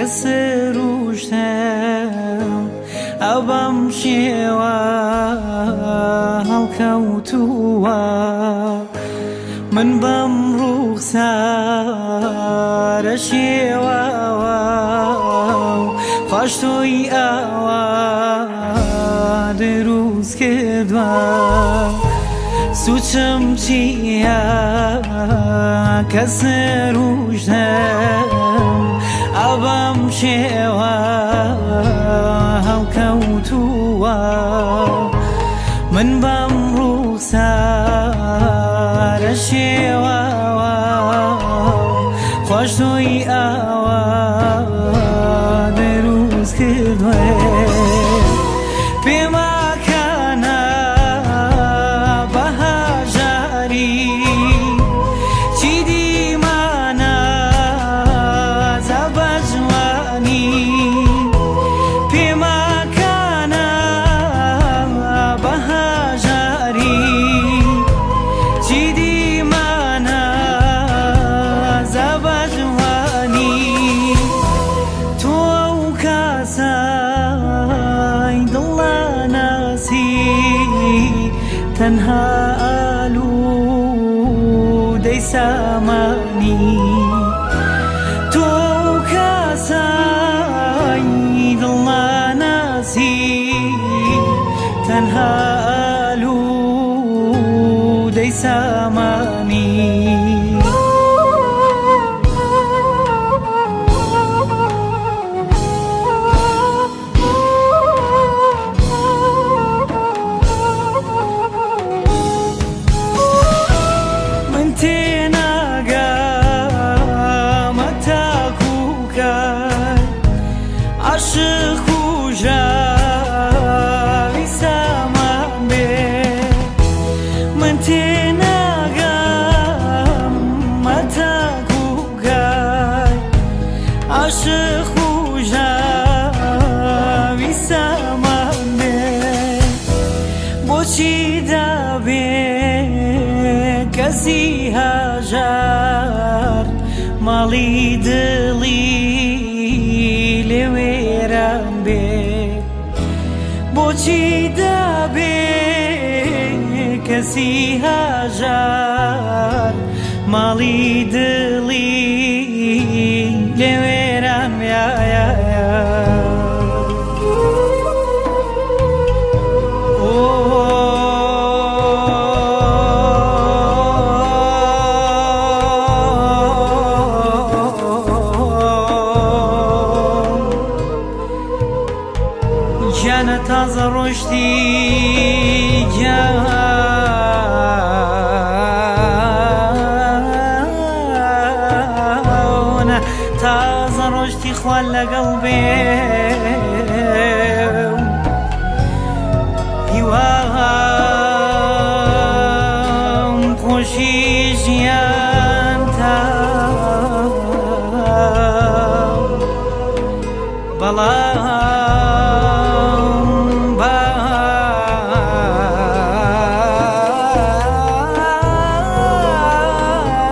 کە سروشتم ئەبەم شێوە هەڵکەوتووە من بەم ڕووخسارە شێواوە خواش تۆی ئاوا دروست کردووە سوچم چییە کە سروشتم ئەبەم شێوە هەڵکەوتووە من بەم ڕووخسارە شێواوە خۆش تۆی ئاوا دروست کردووە پێماکانە بە هەژاری چی دیمانە بە جوانی پێماکانە بە هەژاری چی دیمانە بە جوانی تۆ ئەو کاسای دڵاناسی تەنها ئالوودەی سامانی تۆ ئەو کاسای دڵاناسی تەنها ئالوودەی سامانی. من تێناگەمە تاکووکای عاشق و ژاوی سامان بێ من تێناگەمە تاکووکای عاشق و ژاوی سامان بێ بۆچی دابێ کەسی هەژار ماڵی دڵی لێوێران بێ بۆچی دابێ کەسی هەژار ماڵی دڵی لێوێران بێ. گیانە تازە ڕۆشتی گیانە تازە ڕۆشتی خوا لەگەڵ بێ هیوام خۆشی ژیان تا بەڵام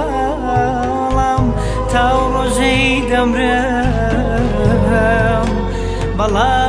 بەڵام تا ڕۆژەی دەمرم بەڵام